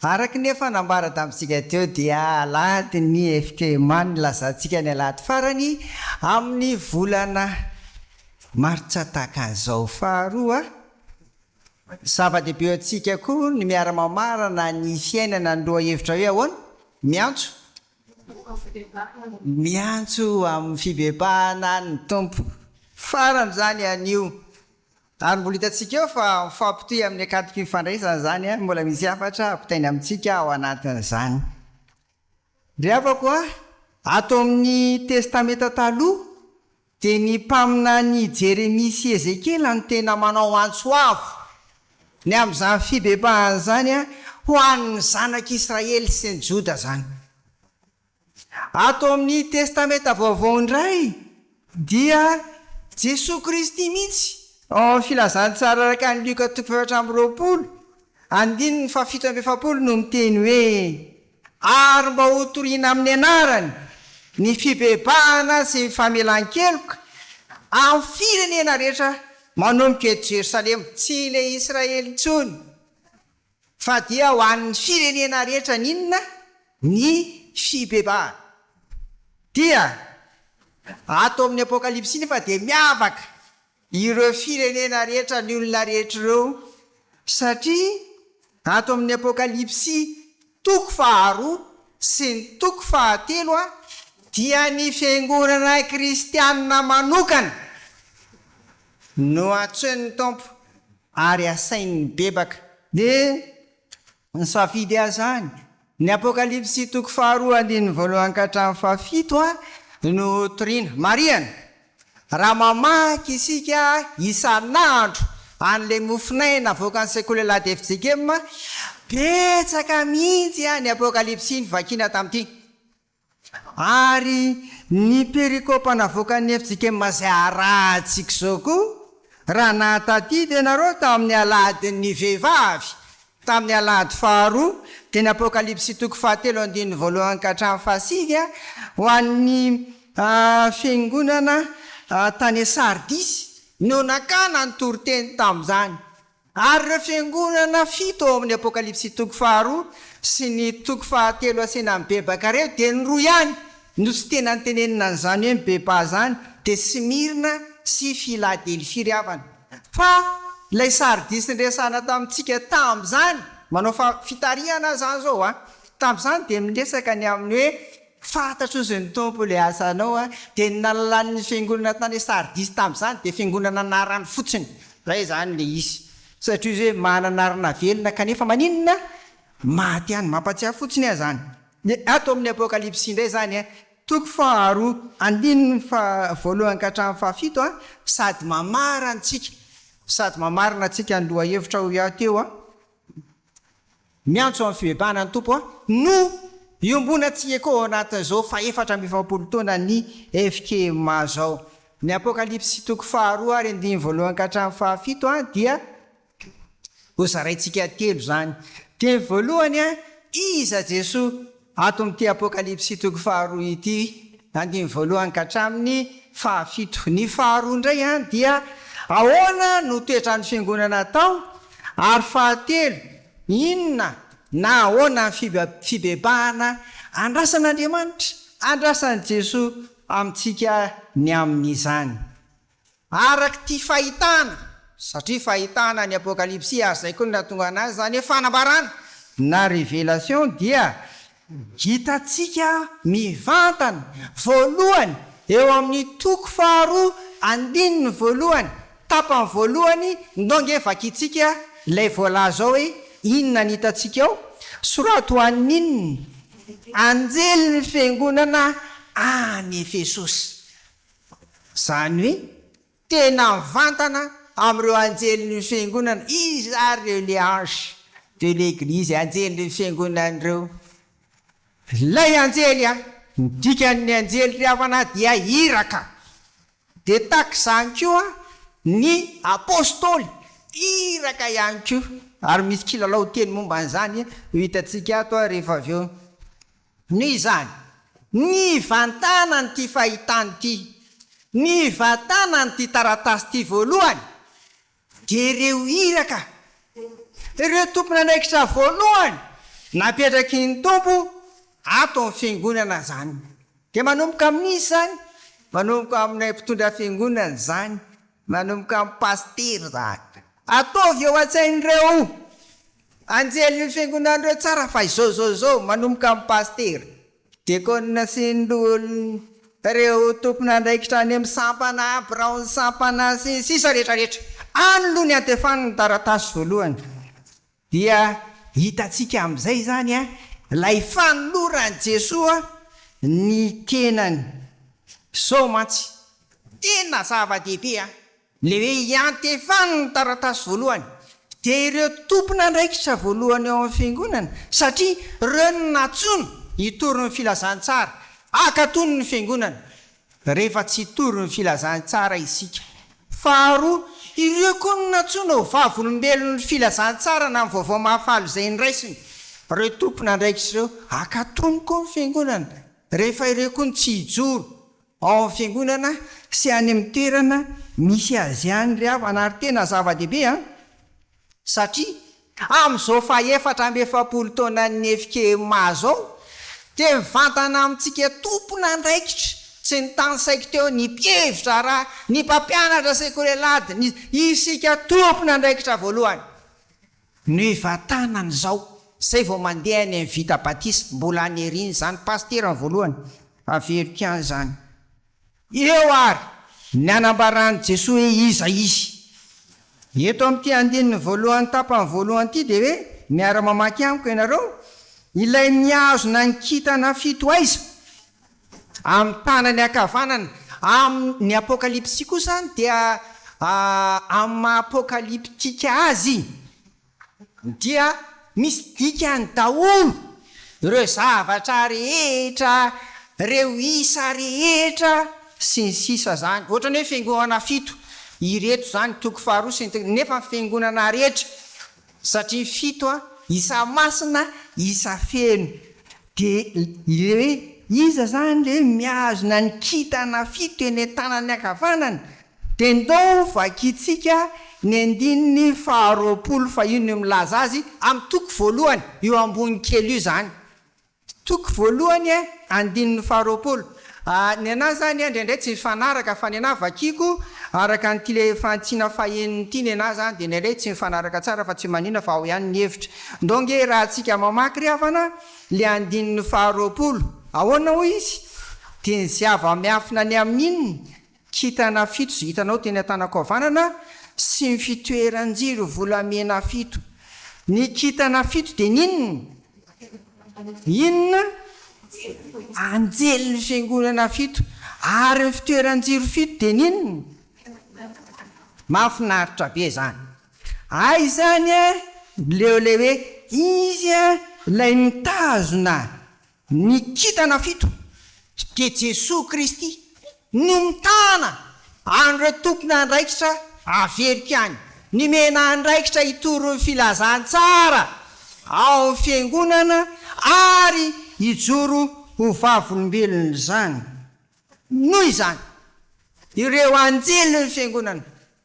Araka ny efa nambara tamintsika teo dia alahady ny FKMA nilazantsika ny alahady farany amin'ny volana martsa tahaka an'izao. Faharoa, zava-dehibe ho antsika koa ny miara-mamarana ny fiainana ny lohahevitra hoe ahoana? Miantso? Miantso amin'ny fibebahana ny Tompo. Farany izany anio. Ary mbola hitantsika eo fa mifampitohy amin'ny ankatoky ny fandraisana izany, mbola misy hafatra ampitainy amintsika ao anatin'izany. Ry havako a, ato amin'ny Testamenta Taloha dia ny mpaminany Jeremia sy Ezekiela no tena manao antso avo ny amin'izany fibebahana izany ho an'ny zanak'Israely sy ny Joda izany. Ato amin'ny Testamenta Vaovao indray dia Jesoa Kristy mihitsy ao amin'ny Filazantsara araka an'i Lioka toko faha-24, andininy faha-47 no miteny hoe, Ary mba hotorina amin'ny anarany ny fibebahana sy ny famelan-keloka amin'ny firenena rehetra manomboka eto Jerosalema, tsy ilay Israely intsony, Fa dia ho an'ny firenena rehetra ny inona? Ny fibebahana. Dia ato amin'ny Apokalypsy nefa dia miavaka ireo firenena rehetra, ny olona rehetra ireo, satria ato amin'ny Apokalypsy toko faharoa sy ny toko fahatelo dia ny fiangonana kristianina manokana no antsoin'ny Tompo ary asainy mibebaka. Dia nisafidy azy izany. Ny Apokalypsy toko faharoa andininy voalohany ka hatramin'ny fahafito no torina. Marihana, raha mamaky isika isan'andro an'ilay mofonaina avoakan'ny sekoly alahady fjkm, betsaka mihitsy ny Apokalypsy novakiana tamin'ity. Ary ny perikopa navoakan'ny fjkm izay arahantsika izao koa, raha nahatadidy ianareo tamin'ny alahadin'ny vehivavy, tamin'ny alahady faharoa, dia ny Apokalypsy toko fahatelo andininy voalohany ka hatramin'ny fahasivy, ho an'ny fiangonana tany Sardisy no nakana ny toriteny tamin'izany. Ary ireo fiangonana fito ao amin'ny Apokalypsy toko faharoa sy ny toko fahatelo asiana mibebaka ireo dia ny roa ihany no tsy tena nitenenina an'izany hoe mibebaha izany dia Smyrna sy Filadelfia ry havana. Fa ilay Sardisy niresahana tamintsika tamin'izany, manao fitarihana aho izany izao an, tamin'izany dia miresaka ny amin'ny hoe Fantatro ozy ny Tompo ilay asanao a, dia ny nalalan'ny fiangonana tany Sardisy tamin'izany dia fiangonana anarany fotsiny, zay izany ilay izy, satria izy hoe manana anarana velona kanefa maninona? Maty ihany, mampatsiahy fotsiny aho izany. Ny ato amin'ny Apokalypsy indray izany a, toko faharoa, andininy faha voalohany ka hatramin'ny fahafito a, sady mamarana antsika, sady mamarana antsika ny lohahevitra hoy aho teo a, Miantso amin'ny fibebahana ny Tompo no iombonantsika koa ao anatin'izao fahefatra amby 40 taonan'ny FKMA izao. Ny Apokalypsy toko faharoa ary andininy voalohany ka hatramin'ny fahafito dia hozaraintsika telo izany. Dia ny voalohany, iza Jesoa? Ato amin'ity Apokalypsy toko faharoa ity, andininy voalohany ka hatramin'ny fahafito. Ny faharoa indray dia ahoana no toetran'ny fiangonana tao? Ary fahatelo, inona na ahoana ny fibebahana andrasan'Andriamanitra, andrasan'i Jesoa amintsika ny amin'izany? Araka ity fahitana, satria fahitana ny Apokalypsy ary izay koa no nahatonga anazy izany hoe fanambarana na révélation dia hitantsika mivantana voalohany eo amin'ny toko faharoa andininy voalohany tapany voalohany ndao nge vakintsika ilay voalaza ao hoe inona ny hitantsika ao, soraty ho an'ny inona? Anjelin'ny fiangonana any Efesosy. Izany hoe tena mivantana amin'ireo anjelin'ny fiangonana, iza ary ireo les anges de l'eglise, anjelin'ny fiangonana ireo? Ilay anjely an, ny dikan'ny anjely ry havana dia iraka, dia tahaka izany koa ny apostoly, iraka ihany koa, ary misy kilalao teny momba an'izany ho hitantsika ato rehefa avy eo. Noho izany, nivantanan'ity fahitana ity, nivantanan'ity taratasy ity voalohany, dia ireo iraka, ireo tompon'andraikitra voalohany. Napetraky ny Tompo ato amin'ny Fiangonana izany. Dia manomboka amin'iza izany? Manomboka aminay mpitondra Fiangonana izany, manomboka amin'ny Pasitera izany. Ataovy eo an-tsain'ireo anjelin'ny Fiangonana ireo tsara fa izao izao izao, manomboka amin'ny Pasitera. Diakona sy ny loholona, ireo tompon'andraikitra any amin'ny sampana, biraon'ny sampana, sy ny sisa rehetra rehetra. Any aloha ny antefany ny taratasy voalohany. Dia hitantsika amin'izay izany ilay fanoloran'i Jesoa ny tenany. Izao mantsy, tena zava-dehibe an! Ilay hoe iantefany ny taratasy voalohany dia ireo tompon'andraikitra voalohany ao amin'ny fiangonana satria ireo no nantsoina hitory ny filazantsara, hankatony ny fiangonana rehefa tsy hitory ny filazantsara isika. Faharoa, ireo koa no nantsoina ho vavolombelon'ny filazantsara na ny vaovao mahafaly izay noraisiny. Ireo tompon'andraikitra ireo hankatony koa ny fiangonana rehefa ireo koa no tsy hijoro Ao amin'ny fiangonana sy any amin'ny toerana misy azy ihany ry havana ary tena zava-dehibe an! Satria amin'izao faha 44 taonan'ny FKMA izao dia mivantana amintsika tompon'andraikitra, tsy notanisaiko teo ny mpihevi-draharaha, ny mpampianatra sekoly alahady, ny isika tompon'andraikitra voalohany. No hivantanana izao, zay vao mandeha any amin'ny vita batisa, mbola any aoriana izany, pasitera ny voalohany, averiko ihany izany. Eo ary ny anambaran'i Jesoa hoe iza Izy. Eto amin'ity andininy voalohany tapany voalohany ity dia hoe, miara-mamaky amiko ianareo, Ilay mihazona ny kintana fito aiza? Amin'ny tanany ankavanana. Amin'ny Apokalypsy kosa dia amin'ny maha apokalyptika azy dia misy dikany daholo ireo zavatra rehetra, ireo isa rehetra sy ny sisa izany. Ohatran'ny hoe fiangonana fito ireto izany toko faharoa sy ny nefa ny fiangonana rehetra Satria fito a, isa masina, isa feno. Dia ilay hoe iza izany ilay hoe mihazona ny kintana fito eny an-tanany ankavanana? Dia ndao vakintsika ny andininy faharoapolo fa io no milaza azy amin'ny toko voalohany, io ambony kely io izany. Toko voalohany andininy faharoapolo. Ny anah zany indraindray tsy mifanaraka fa ny anah vakiko araka an'ity le fantsina fahenina ity ny anah zany dia indraindray tsy mifanaraka tsara fa tsy maninona fa ao ihany ny hevitra. Ndao nge raha tsika mamaky ry havana le andininy faharoapolo. Ahoana hoy izy? Dia ny zava-miafina ny amin'inona? Kintana fito izay hitanao teny an-tanako havanana sy ny fitoeran-jiro volamena fito. Ny kintana fito dia ny inona? Inona? Anjelin'ny fiangonana fito. Ary ny fitoeran-jiro fito dia ny inona? Mahafinaritra be izany. Aiza izany leo ilay hoe izy ilay mitazona Ny kintana fito dia Jesoa Kristy no mitana an'ireo tompon'andraikitra averiko ihany, nomena andraikitra hitory ny filazantsara ao amin'ny fiangonana ary hijoro ho vavolombelon'izany. Noho izany, ireo anjelin'ny Fiangonana,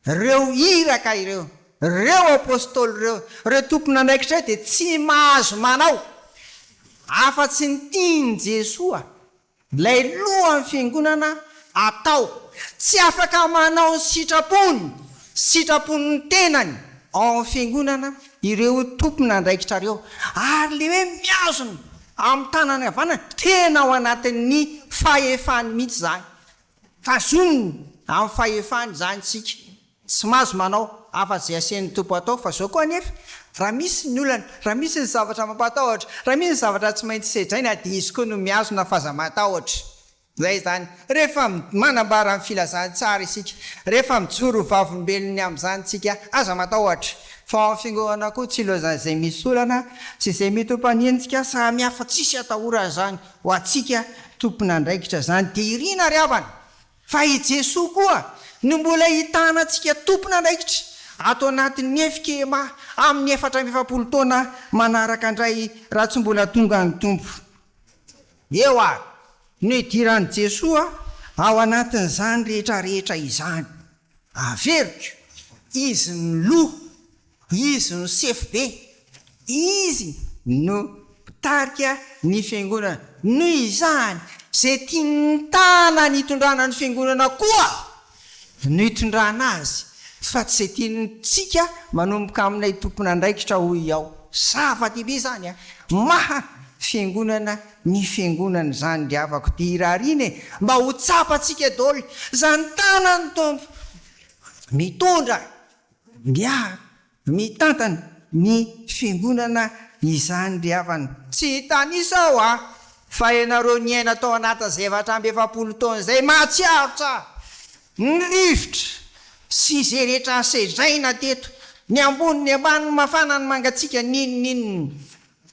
ireo iraka ireo, ireo apostoly ireo, ireo tompon'andraikitra ireo dia tsy mahazo manao afa-tsy ny tian'i Jesoa, ilay Lohan'ny Fiangonana, atao. Tsy afaka manao ny sitrapony, sitrapon'ny tenany, ao amin'ny Fiangonana ireo tompon'andraikitra ireo. Ary ilay hoe mihazona Amin'ny tanany havanana, tena ao anatin'ny fahefany mihitsy izany. Tazoniny amin'ny fahefany izany isika. Tsy mahazo manao afa-tsy izay asain'ny Tompo atao. Fa izao koa anefa, raha misy ny olana, raha misy ny zavatra mampatahotra, raha misy ny zavatra tsy maintsy sedraina dia Izy koa no mihazona fa aza matahotra. Izay izany, rehefa manambara ny filazantsara isika, rehefa mijoro ho vavolombelon'ny amin'izany isika, aza matahotra, fa ao amin'ny fiangonana koa tsy ilaozan'izay misy olana sy izay mety ho mpanenjika samy hafa, tsisy atahorana izany ho antsika tompon'andraikitra izany, dia irina ry havana fa i Jesoa koa no mbola hitana antsika tompon'andraikitra ato anatin'ny FKMA amin'ny 44 taona manaraka indray raha tsy mbola tonga ny Tompo. Eo ary no idiran'i Jesoa ao anatin'izany rehetra rehetra izany. Averiko, Izy no loha, Izy no sefo be, Izy no. Mpitarika ny Fiangonana. Noho izany, izay tian'ny tanany hitondrana ny Fiangonana koa no hitondrana azy, fa tsy izay tiantsika manomboka aminay tompon'andraikitra hoy aho. Zava-dehibe izany an! Maha Fiangonana ny Fiangonana izany ry havako, dia irariana e! Mba ho tsapantsika daholo izany tanan'ny Tompo mitondra, miaro, Mitantana ny fiangonana izany ry havana. Tsy hitanisa aho a! Fa ianareo niaina tao anatin'izay 44 taona izay mahatsiaro tsara ny rivotra sy izay rehetra sedraina teto, ny ambony, ny ambany, ny mafana, ny mangatsiaka, n'inon'inona.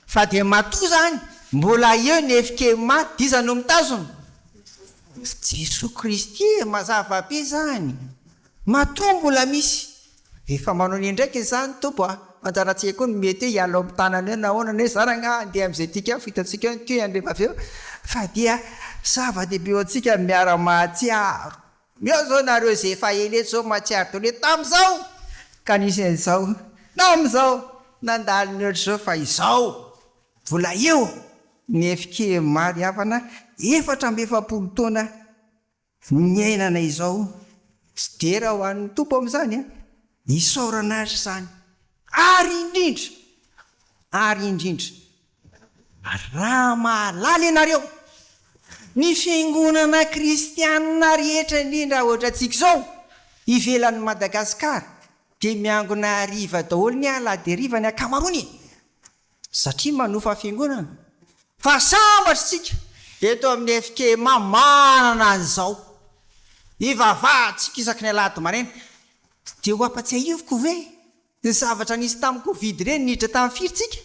Fa dia matoa izany mbola eo ny FKMA dia iza no mitazona? Jesoa Kristy e! Mazava be izany. Matoa mbola misy. Efa manao ny andraikiny izany Tompo a! Anjarantsika koa ny mety hoe hiala ao amin'ny tanana eo na ahoana na hoe za rangaha handeha amin'izay tiako any fa hitantsika eo ny tohiny rehefa avy eo fa dia zava-dehibe ho antsika ny miara-mahatsiaro. Eo izao nareo izay efa ela eto izao mahatsiaro daholo hoe tamin'izao ka nisy an'izao, tamin'izao nandalo ny ohatr'izao fa izao mbola eo ny FKMA ry havana 44 taona Niainana izao sy dera ho an'ny Tompo amin'izany an! Isaorana Azy izany ary indrindra, ary indrindra raha mahalala ianareo ny fiangonana kristianina rehetra indrindra ohatrantsika izao ivelan'i Madagasikara dia miangona hariva daholo ny alahady hariva ny ankamaroany e! Satria manofa fiangonana. Fa sambatra isika eto amin'ny FKMA manana an'izao. Ivavahantsika isaky ny alahady maraina. Dia ho ampatsiahiviko ve ny zavatra nisy tamin'ny covid ireny, niditra tamin'ny firy tsika?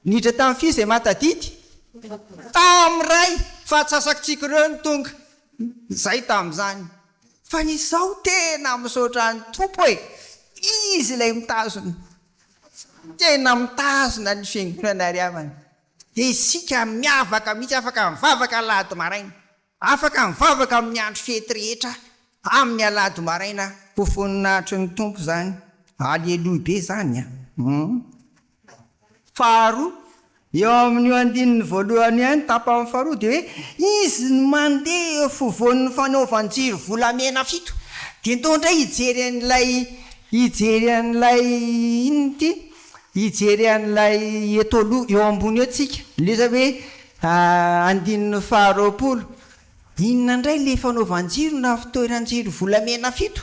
Niditra tamin'ny firy izay mahatadidy? Tamin'ny iray fa atsasakitsika ireo no tonga. Izay tamin'izany. Fa izao tena misaotra ny Tompo e! Izy ilay mitazona. Tena mitazona ny fiangonana ry havana. Dia isika miavaka mihitsy afaka mivavaka alahady maraina. Afaka mivavaka amin'ny andro fety rehetra amin'ny alahady maraina ho voninahitry ny Tompo izany. Aleloia be izany an! Hum. Faharoa, eo amin'io andininy voalohany io ihany, tapany faharoa dia hoe izy no mandeha eo afovoan'ny fanaovan-jiro volamena fito. Dia ndao indray hijery an'ilay, hijery an'ilay, inona ity? Hijery an'ilay eto aloha, eo ambony eo tsika. Ilay izy hoe andininy faharoapolo. Inona indray ilay fanaovan-jiro na fitoeran-jiro volamena fito?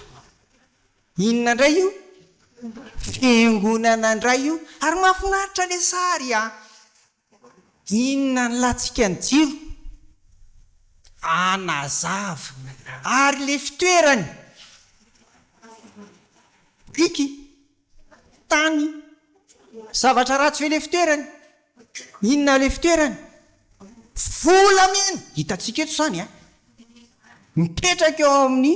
Inona indray io? Fiangonana indray io. Ary mahafinaritra ilay sary an! Inona ny latsika ny jiro? Hanazava. Ary ilay fitoerany? Biriky? Tany? Zavatra ratsy ve ilay fitoerany? Inona ilay fitoerany? Volamena! Hitantsika eto izany an! Mipetraka eo amin'ny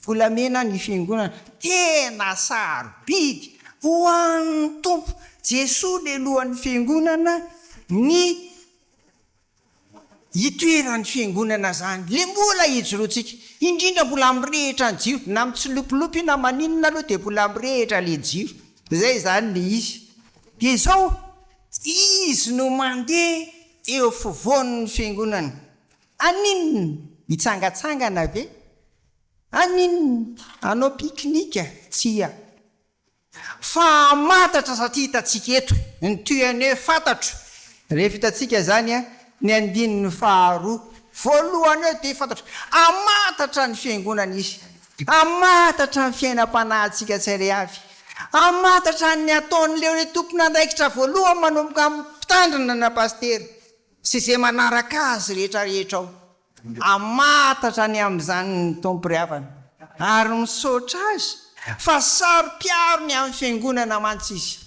volamena ny fiangonana. Tena sarobidy ho an'ny Tompo Jesoa ilay lohan'ny fiangonana ny hitoeran'ny fiangonana izany. Ilay mbola hijoroantsika. Indrindra mbola mirehitra ny jiro. Na mitsilopilopy io na maninona aloha dia mbola mirehitra ilay jiro. Izay izany ilay izy. Dia izao, Izy no mandeha eo afovoan'ny fiangonana. Haninona? Hitsangatsangana ve? Haninona? Hanao pique-nique? Tsia. Fa hamantatra satria hitantsika eto ny tohiny hoe fantatro. Rehefa hitantsika izany ny andininy faharoa voalohany eo dia fantatro. Hamantatra ny fiangonana izy. Hamantatra ny fiainam-panahintsika tsirairay avy. Hamantatra ny ataon'ireo tompon'andraikitra voalohany manomboka amin'ny mpitandrina na pasitera. Sy izay manaraka azy rehetra rehetra ao. Hamatatra ny amin'izany ny Tompo ry havana, ary misaotra Azy fa saro-piaro ny amin'ny Fiangonana mantsy Izy,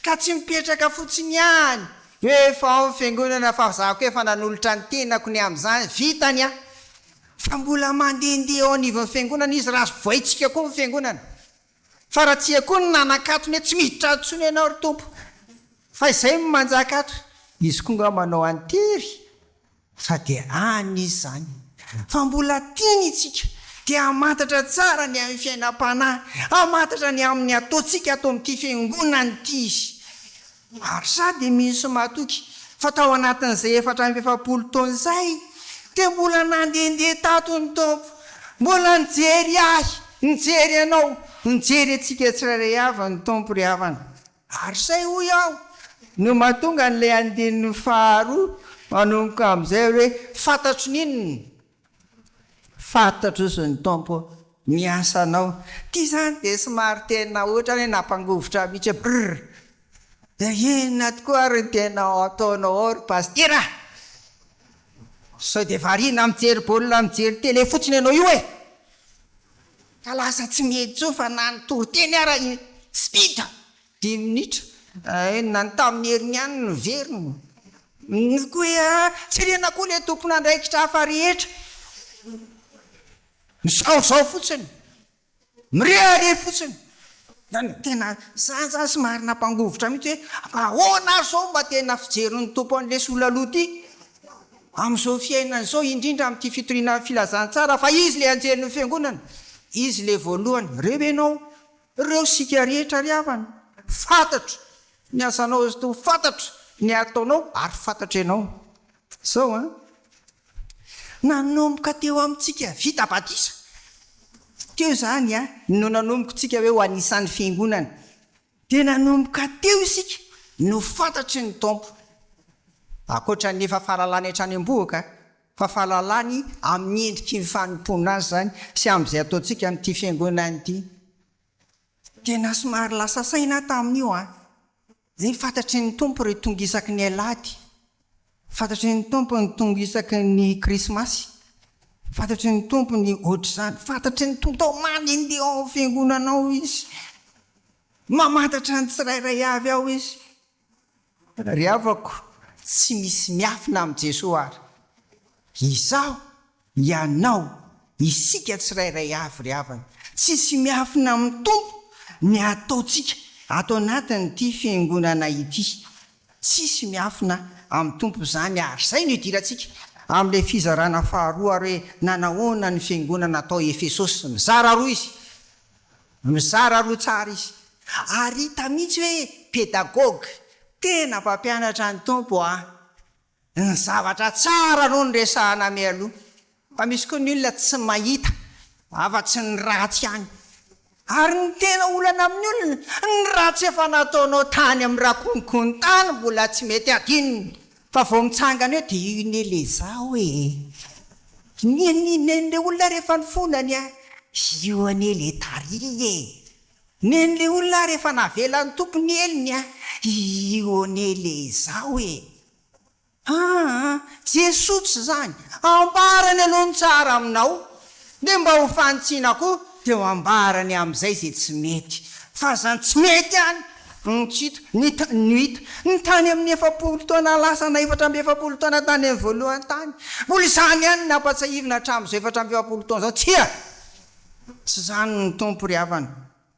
ka tsy mipetraka fotsiny ihany hoe efa ao ny Fiangonana fa za koa efa nanolotra ny tenako ny amin'izany, vita ny ahy, fa mbola mandehandeha eo anivon'ny Fiangonana Izy raha voaitsika koa ny Fiangonana. Fa raha tsia koa ny nanakatona hoe tsy miditra ato intsony ianao ry Tompo fa izay no manjaka ato, izy koa nga manao antery fa dia any izy izany. Fa mbola tiany itsika dia hamantatra tsara ny amin'ny fiainam-panahy, hamantatra ny amin'ny ataontsika ato amin'ity fiangonana ity izy. Ary za dia mino sy matoky. Fa tao anatin'izay 44 taona izay dia mbola nandehandeha tato ny Tompo, mbola nijery ahy, nijery anao, nijery antsika tsirairay avy ny Tompo ry havana. Ary izay hoy aho no mahatonga an'ilay andininy faharoa manomboka amin'izay hoe fantatro ny inona? Fantatro hozy ny Tompo ny asanao. Ity izany dia somary tena ohatrany hoe nampangovitra mihitsy hoe brrr. Dia inona tokoa ary ny tena ataonao ao ry Pasitera a? Sao dia variana mijery baolina mijery télé fotsiny ianao io e? Ka lasa tsy mety intsony fa na ny toriteny ara speed dimy minitra, na ny tamin'ny heriny ihany no miverina. Ny koa hoe jerena koa ilay tompon'andraikitra hafa rehetra. Mizahozaho fotsiny. Mirehareha fotsiny. Zany tena zany zany somary nampangovitra mihitsy hoe ahoana ary zao mba tena fijerin'ny Tompo an'ilay solaloha ity amin'izao fiainana izao indrindra amin'ity fitoriana ny filazantsara fa izy ilay anjelin'ny fiangonana, izy ilay voalohany. Reo ianao, reo isika rehetra ry havana, fantatro ny asanao ry Tompo, fantatro ny ataonao ary fantatro ianao. Zao an. Nanomboka teo amintsika vita batisa teo izany no nanomboka-tsika hoe ho anisan'ny fiangonana. Dia nanomboka teo isika no fantatry ny Tompo. Ankoatra ny efa fahalalany hatrany am-bohoka, fa fahalalany amin'ny endriky ny fanompoana Azy izany sy amin'izay ataontsika amin'ity fiangonana ity. Tena somary lasa saina aho tamin'io an! Zay fantatry ny Tompo ireo tonga isaky ny alahady, fantatry ny Tompo ny tonga isaky ny krismasy, fantatry ny Tompo ny ohatr'izany, fantatry ny Tompo tao mandehandeha ao amin'ny fiangonana ao Izy, mamantatra ny tsirairay avy ao Izy. Ry havako, tsy misy miafina amin'i Jesoa ary izaho Ianao, isika tsirairay avy ry havana, tsisy miafina amin'ny Tompo ny ataontsika ato anatin'ity fiangonana ity. Tsisy miafina amin'ny Tompo izany ary izay no idirantsika amin'ilay fizarana faharoa ary hoe nanahoana ny fiangonana tao Efesosy. Mizara roa izy. Mizara roa tsara izy. Ary hita mihitsy hoe pédagogue, tena mpampianatra ny Tompo an! Ny zavatra tsara aloha no resahana mialoha fa misy koa ny olona tsy mahita afa-tsy ny ratsy ihany. Ary ny tena olana amin'ny olona, ny ratsy efa nataonao tany amin'ny rakonikony tany mbola tsy mety adinony fa vao mitsangana eo dia io anie le zaho e! Ny nen'le olona rehefa nifonany a, io anie le tary e! Nen'le olona rehefa navelan'ny Tompo ny helony a, io anie le izaho e! Aa, Jesoa tsy izany, ambarany aloha ny tsara aminao, dia mba ho fanitsiana koa dia ho ambarany amin'izay izay tsy mety, fa izany tsy mety ihany no tsy hita, ny no hita, ny tany amin'ny 40 taona lasa na 44 taona tany amin'ny voalohany tany, mbola izany ihany no nampatsiahivina hatramin'izao 44 taona izao, tsia! Tsy izany ny Tompo ry havana,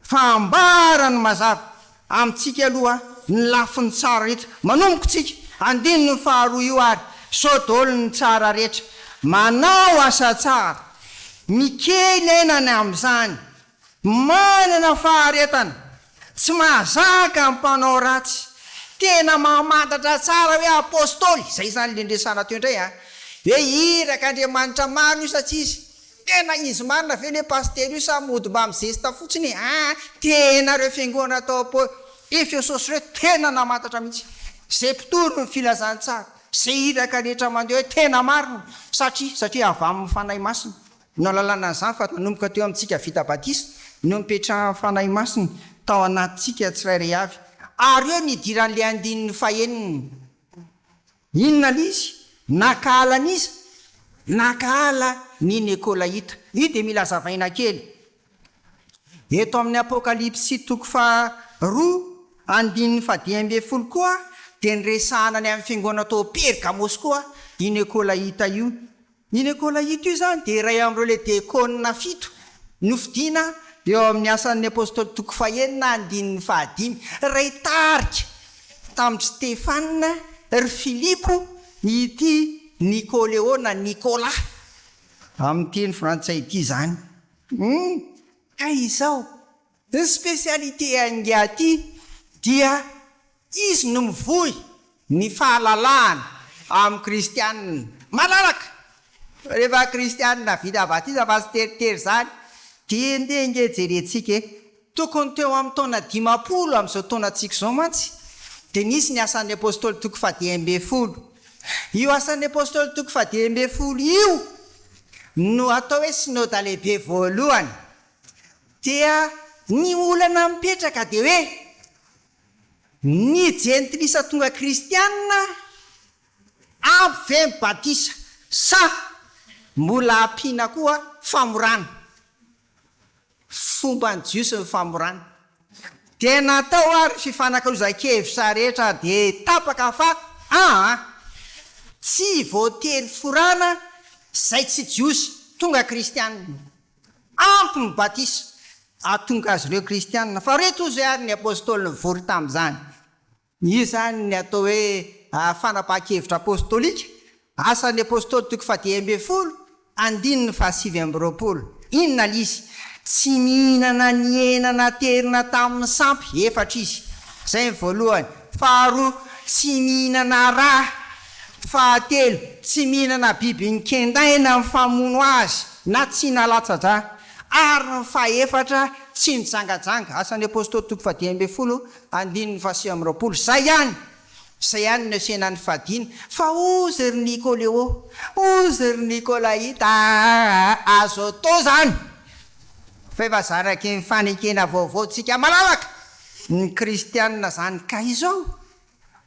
fa ambarany mazava amintsika aloha ny lafiny tsara rehetra. Manomboka isika, andininy faharoa io ary, sao daholo ny tsara rehetra, manao asa tsara, mikely aina ny amin'izany, manana faharetana, tsy mahazaka ny mpanao ratsy, tena mamantatra tsara hoe apostoly, izay izany ilay niresahana teo indray an, hoe irak'Andriamanitra marina io sa tsy izy, Tena izy marina ve le pasitera io sa mody mba mizesta fotsiny e aa tena reo fiangonana tao apo Efesosy reo tena namantatra mihitsy ze mpitory ny filazantsara ze iraka rehetra mandeha hoe tena marina satria satria avy aminy fanahy masina no alalana an'izany fa nanomboka teo amintsika vita batisa no nipetrahan'ny fanahy masina tao anatintsika tsirairay avy ary eo nidiran'le andininy fahenina Inona ilay izy? Nankahala an'iza? Nankahala ny Nikolaita. Io dia mila hazavaina kely. Eto amin'ny Apokalypsy toko faharoa andininy fahadimy ambin'ny folo koa dia niresahana ny amin'ny fiangonana tao Pergamosy koa io Nikolaita io. Io Nikolaita io izany dia iray amin'ireo ilay diakona fito nofidina eo amin'ny Asan'ny Apostoly toko fahenina andininy fahadimy. Iray tarika tamin-dry Stefana, ry Filipo ity Nikoleo na Nicolas amin'ny teny frantsay ity izany. Hum! Ka izao, ny spécialité an'ingahy ity dia izy no mivoy. Ny fahalalahana amin'ny kristianina. Malalaka! Rehefa kristianina vita batisa fa tsy teritery izany dia ndeha ange jerentsika e! Tokony teo amin'ny taona 50 amin'izao taonantsika izao mantsy dia nisy ny Asan'ny Apostoly toko fahadimy ambin'ny folo. Io Asan'ny Apostoly toko fahadimy ambin'ny folo io no atao hoe Synoda lehibe voalohany. Dia ny olana mipetraka dia hoe ny jentilisa tonga kristianina ampy ve ny batisa sa mbola ampiana koa famorana? Fomban'ny Jiosy ny famorana. Dia natao ary ny fifanakalozan-kevitra rehetra dia tapaka fa aa tsy voatery forana izay tsy Jiosy tonga kristianina. Ampy ny batisa ahatonga azy ireo kristianina. Fa reto hozy ary ny apostoly nivory tamin'izany. Io izany ny atao hoe fanapahan-kevitra apostolika, Asan'ny Apostoly toko fahadimy ambin'ny folo, andininy fahasivy amby roapolo. Inona ilay izy? Tsy mihinana ny hena naterina tamin'ny sampy, efatra izy. Izay ny voalohany. Faharoa, tsy mihinana rà. Fahatelo, tsy mihinana biby nikendaina ny famono azy na tsy nalatsa-drà. Ary ny fahefatra, tsy nijangajanga. Asan'ny Apostoly toko fahadimy ambin'ny folo, andininy fahasivy amby roapolo. Izay ihany! Izay ihany no asiana ny fadiana. Fa hozy ry Nikoleo, hozy ry Nikolaita aa! Azo atao izany! Fa efa zanaky ny fanekena vaovao tsika malalaka ny kristianina izany ka izao.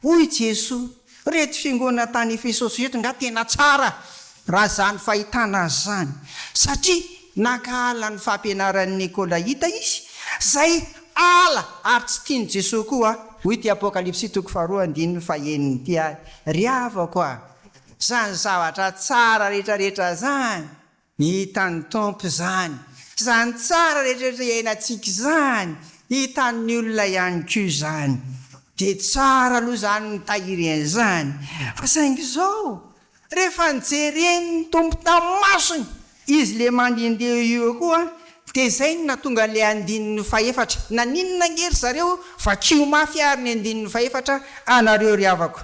Hoy Jesoa, Reto fiangonana tany Efesosy ireto nga tena tsara raha izany fahitana azy izany, satria nankahala ny fampianaran'ny Nikolaita izy, izay ala ary tsy tian'i Jesoa koa, hoy ity Apokalypsy toko faharoa andininy fahenina ity ary. Ry havako a! Izany zavatra tsara rehetrarehetra izany, Hitan'ny Tompo izany. Izany tsara rehetrarehetra iainantsika izany, hitan'ny olona ihany koa izany. Dia tsara aloha izany mitahiry an'izany. Fa saingy izao, rehefa nojeren'ny Tompo tamin'ny masony, izy ilay mandehandeha eo koa, dia izay no nahatonga an'ilay andininy fahefatra. Naninona ange ry zareo? Vakio mafy ary ny andininy fahefatra anareo ry havako.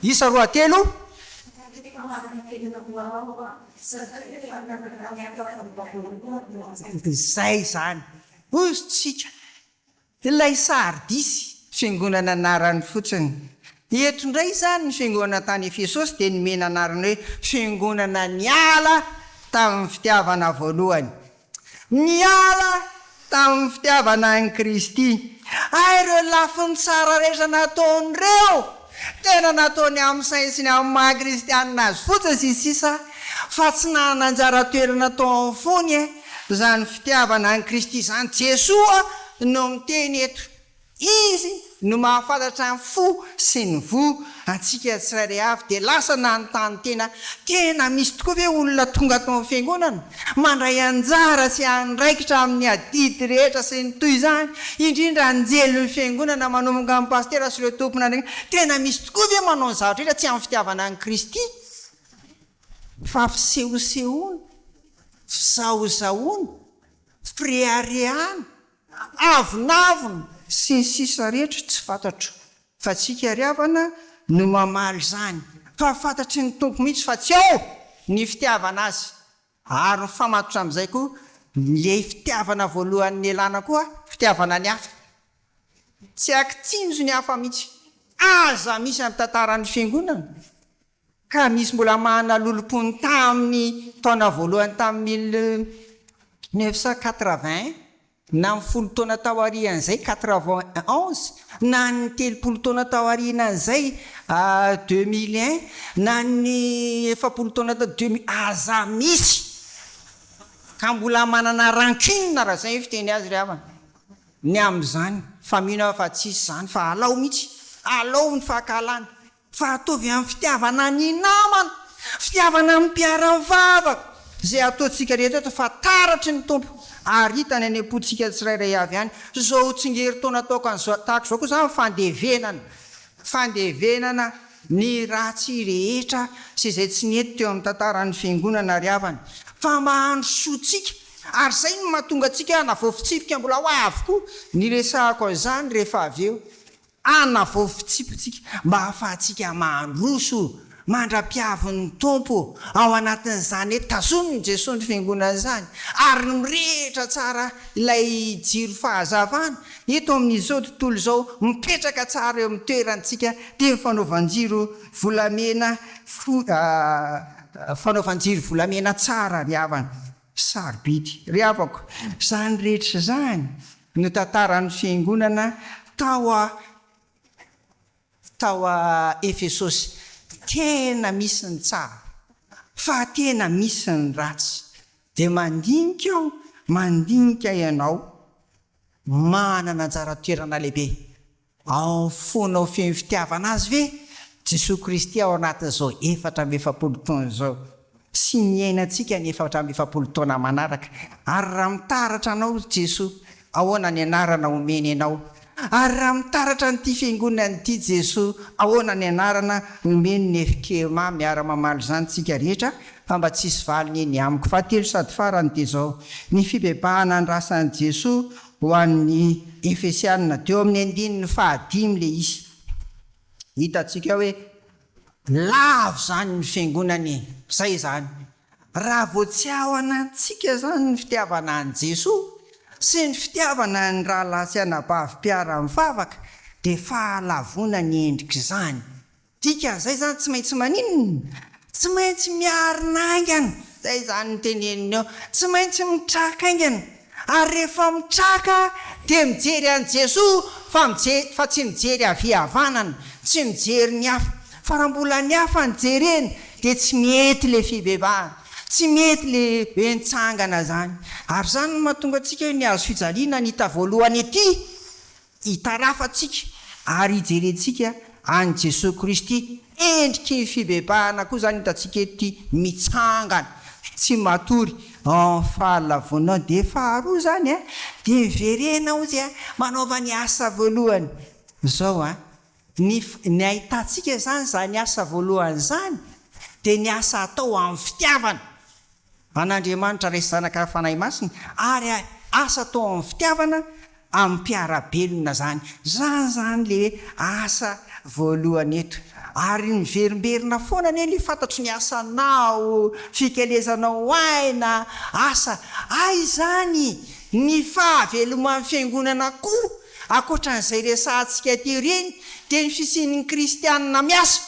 Isa roa telo. Izay izany. Hoy isika, ilay Sardisy, fiangonana anarany fotsiny. Eto indray izany ny fiangonana tany Efesosy dia nomena anarana hoe fiangonana niala tamin'ny fitiavana voalohany. Niala tamin'ny fitiavana an'i Kristy. Hay ireo lafiny tsara rehetra nataony ireo, tena nataony amin'ny sainy sy ny amin'ny maha kristianina azy fotsiny sy ny sisa fa tsy nanana anjara toerana tao amin'ny fony izany fitiavana an'i Kristy izany. Jesoa no miteny eto. Izy no mahafantatra ny fo sy ny voa antsika tsirairay avy dia lasa nanontany tena, tena misy tokoa ve olona tonga ato amin'ny fiangonana, mandray anjara sy andraikitra amin'ny adidy rehetra sy ny toy izany, indrindra anjelin'ny fiangonana manomboka amin'ny pasitera sy ireo tompon'andraikitra, tena misy tokoa ve manao ny zavatra rehetra tsy amin'ny fitiavana an'i Kristy fa fisehosehoana, fizahozahoana, fireharehana? Avonavona sy ny sisa rehetra tsy fantatro fa tsika ry havana no mamaly izany fa fantatry ny Tompo mihitsy fa tsy ao ny fitiavana azy ary mifamatotra amin'izay koa le fitiavana voalohany nialana koa fitiavana ny hafa tsy akitsinjo ny hafa mihitsy aza misy amin'ny tantaran'ny fiangonana Ka misy mbola manana lolompo ny tamin'ny taona voalohany tamin'ny 1981, na ny folo taona taorian'izay, 91, na ny 30 taona taorianan'izay, 2001, na ny 40 taona tao, 2000, aza misy! Ka mbola manana rancune raha izay ny fiteny azy ry havana, ny amin'izany, fa mino aho fa tsisy izany fa alao mihitsy, alao ny fankahalana. Fa ataovy amin'ny fitiavana ny namana, fitiavana ny mpiara-mivavaka, izay ataontsika rehetra eto fa taratry ny Tompo ary hitany any am-pontsika tsirairay avy any. Izao tsingerin-taona ataoko an'izao tahaka izao koa izany fandevenana, fandevenana ny ratsy rehetra sy izay tsy nety teo amin'ny tantaran'ny Fiangonana ry havana, fa mba handrosoantsika, ary izay no mahatonga antsika hanavao fitsipika mbola ho avy koa ny hiresahako an'izany rehefa avy eo. Hanavao fitsipitsika mba hahafahantsika mandroso mandra-piavin'ny Tompo ao anatin'izany hoe tazomin'i Jesoa ny Fiangonana izany ary mirehitra tsara ilay jiro fahazavana eto amin'izao tontolo izao mipetraka tsara eo amin'ny toerantsika dia ny fanaovan-jiro volamena fanaovan-jiro volamena tsara ry havana sarobidy ry havako izany rehetra izany no tantaran'ny Fiangonana tao tao Efesosy. Tena misy ny tsara, fa tena misy ny ratsy. Dia mandinika aho, mandinika ianao, manana anjara toerana lehibe ao amin'ny fonao feno fitiavana Azy ve Jesoa Kristy ao anatin'izao 44 taona izao sy ny hiainantsika ny 44 taona manaraka? Ary raha mitaratra anao Jesoa, ahoana ny anarana omeny anao? Ary raha mitaratra an'ity fiangonana ity Jesoa, ahoana ny anarana omeny ny FKMA? Miara-mamaly izany tsika rehetra fa mba tsisy valiny eny amiko. Fahatelo sady farany dia izao, ny fibebahana andrasan'i Jesoa ho an'ny Efesianina, teo amin'ny andininy fahadimy ilay izy. Hitantsika hoe lavo izany ny fiangonana e! Izay izany. Raha vao tsy ao anatintsika izany ny fitiavana an'i Jesoa sy ny fitiavana ny rahalahy sy anabavy mpiara-mivavaka dia fahalavoana ny endrik'izany. Dikan'izay izany tsy maintsy maninona? Tsy maintsy miarina haingana, izay izany no teneniny eo, tsy maintsy mitraka haingana, ary rehefa mitraka dia mijery an'i Jesoa fa mijery fa tsy mijery havia havanana, tsy mijery ny hafa, fa raha mbola ny hafa no jerena dia tsy mety ilay fibebahana, tsy mety ilay hoe nitsangana izany, ary izany no mahatonga antsika hoe ny hazo fijaliana ny hita voalohany ety, Hitarafantsika ary hijerentsika an'i Jesoa Kristy, endriky ny fibebahana koa izany hitantsika eto ity, mitsangana, tsy matory, en fahalavoana. Dia faharoa izany an, dia miverena ozy an, manaova ny asa voalohany. Izao an, ny ny ahitantsika izany izany asa voalohany izany dia ny asa atao amin'ny fitiavana. An'Andriamanitra Ray sy Zanaka ary Fanahy Masina ary asa atao amin'ny fitiavana amin'ny mpiara-belona izany. Izany izany le asa voalohany eto. Ary miverimberina foana anie le fantatro ny asanao, fikelezanao aina, asa. Hay izany ny fahaveloman'ny fiangonana koa ankoatran'izay resahantsika teo ireny dia ny fisian'ny kristianina miasa.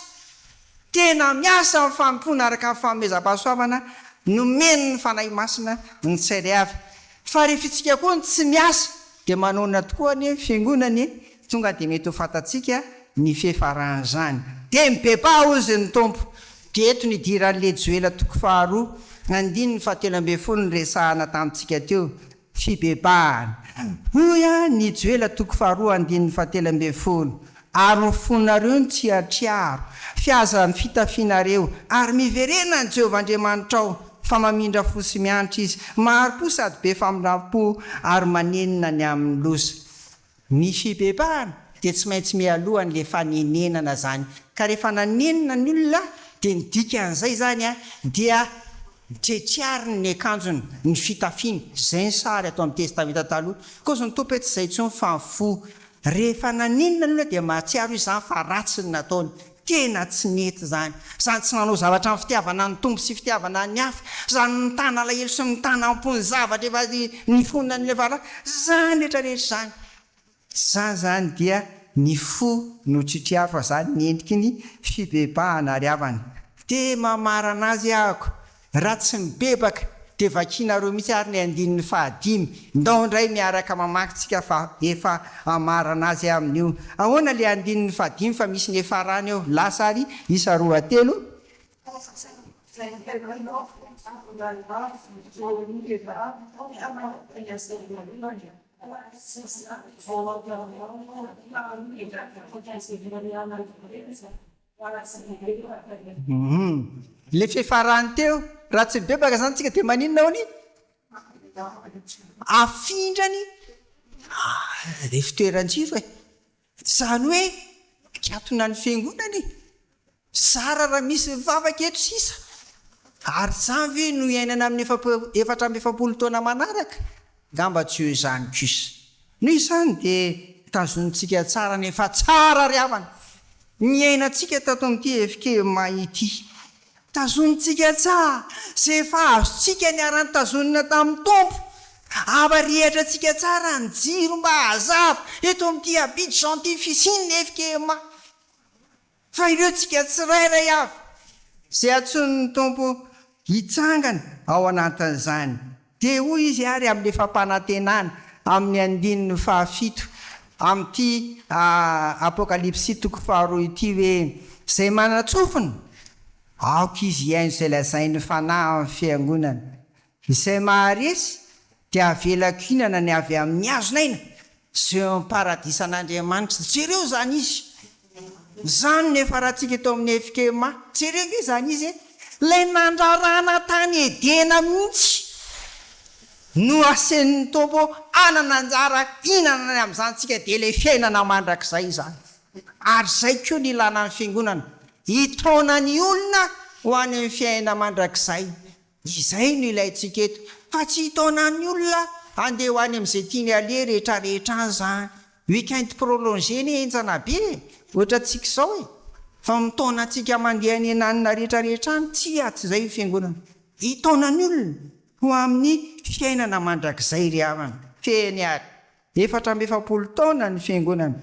Tena miasa amin'ny fanompoana araka ny fanomezam-pahasoavana nomen'ny Fanahy Masina ny tsirairay avy. Fa rehefa isika koa no tsy miasa dia manaona tokoa anie ny Fiangonana e! Tonga dia mety ho fantatsika ny fiafaran'izany. Dia mibebaha hozy ny Tompo. Dia eto no idiran'ilay Joela toko faharoa andininy fahatelo ambin'ny folo niresahana tamintsika teo. Fibebahana. Hoy ny Joela toko faharoa andininy fahatelo ambin'ny folo, Ary ny fonareo no tsy hatriaro, fiaza ny fitafianareo, ary miverena an'i Jehovah Andriamanitrao, fa mamindra fo sy miantra Izy, mahari-po sady be famindram-po ary manenina ny amin'ny loza. Ny fibebahana dia tsy maintsy mialoha an'ilay fanenenana izany. Ka rehefa nanenina ny olona dia ny dikan'izay izany dia tretriariny ny akanjony, ny fitafiany. Izay ny sary ato amin'ny Testamenta Taloha. Koa ny Tompo hoe tsy izay intsony fa ny fo. Rehefa nanenina ny olona dia mahatsiaro izy izany fa ratsy ny nataony. Tena tsy nety izany. Izany tsy nanao zavatra amin'ny fitiavana ny Tompo sy fitiavana ny hafa. Izany mitana alahelo sy mitana am-po ny zavatra efa nifonan'ny efa lasa. Izany rehetra rehetra izany. Izany izany dia ny fo no tritriavo fa izany ny endriky ny fibebahana ary havana. Dia mamarana azy ahako. Raha tsy mibebaka dia vakinareo mihitsy ary ny andininy fahadimy. Ndao indray miaraka mamaky tsika fa efa hamarana azy amin'io. Ahoana le andininy fahadimy fa misy ny efarany eo. Lasa ary isa roa telo. Humm. Le fiafarany teo, raha tsy mibebaka zany tsika de maninona hono? Afindrany le fitoeran-jiro e. Zany hoe mikatona ny fiangonana e. Zara raha misy mivavaka eto sisa. Ary zany ve no iainana amin'ny 44 taona manaraka? Ngamba tsy ho izany kosa. Noho izany dia. tazonintsika tsara ny efa tsara ry havana niainantsika tato amin'ity FKMA ity. Tazonintsika tsara izay efa azontsika niara-notazonina tamin'ny Tompo. Abarihatra antsika tsara ny jiro mba hazava eto amin'ity Abidjan ity fisian'ny FKMA. Fa ireo tsika tsirairay avy izay antsoin'ny Tompo hitsangana ao anatin'izany. Dia hoy Izy ary amin'ilay fampanantenana amin'ny andininy fahafito amin'ity Apokalypsy toko faharoa ity hoe, Izay manan-tsofina, aoka izy hihaino izay lazain'ny Fanahy amin'ny fiangonana. Izay maharesy dia avelako hihinana ny avy amin'ny hazon'aina izay eo amin'ny paradisan'Andriamanitra. Jereo izany izy. Izany no efa ratsika eto amin'ny FKMA. Jereo ange izany izy e! Ilay nandrarana tany Edena mihitsy no asen'ny Tompo hanana anjara hihinana ny amin'izany tsika dia ilay fiainana mandrakizay izany. Ary izay koa ny ilana ny Fiangonana, hitaona ny olona ho any amin'ny fiainana mandrakizay. Izay no ilaintsika eto, fa tsy hitaona ny olona handeha ho any amin'izay tiany aleha rehetra rehetra any izany. Week-end prolongé anie henjana be e! Ohatrantsika izao e! Fa mitaona antsika mandeha any ananona rehetra rehetra any, tsia, tsy izay io fiangonana. Hitaona ny olona ho amin'ny fiainana mandrakizay ry havana. Fehiny ary. 44 taona ny Fiangonana.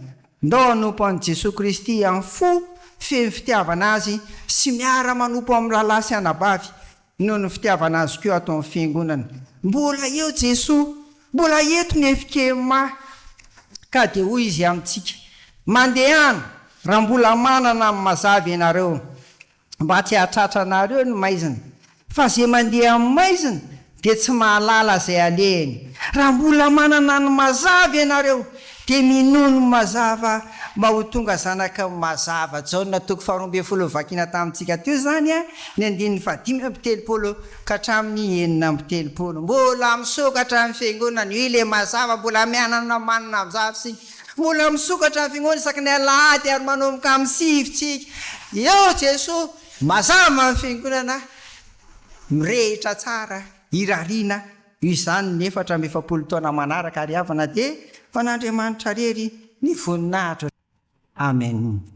Ndao hanompo an'i Jesoa Kristy amin'ny fo feno fitiavana Azy sy miara-manompo amin'ny rahalahy sy anabavy noho ny fitiavana Azy koa ato amin'ny Fiangonana. Mbola eo Jesoa, mbola eto ny FKMA. Ka dia hoy Izy amintsika, Mandehana, raha mbola manana ny mazava ianareo. mba tsy hahatratra anareo ny maizina, fa izay mandeha amin'ny maizina dia tsy mahalala izay alehany. Raha mbola manana ny mazava ianareo, dia minoa ny mazava mba ho tonga zanaky ny mazava. Jaona toko faharoa ambin'ny folo novakiana tamintsika teo izany, ny andininy faha-35 ka hatramin'ny 36. Mbola misokatra ny fiangonana, io ilay mazava, mbola mianana manana mazava isika. Mbola misokatra ny fiangonana isaky ny alahady ary manomboka amin'ny 9 tsika. Eo Jesoa, mazava ny fiangonana, mirehitra tsara, irariana io izany ny 44 taona manaraka ary havana dia ho an'Andriamanitra rery ny voninahitra. Amen.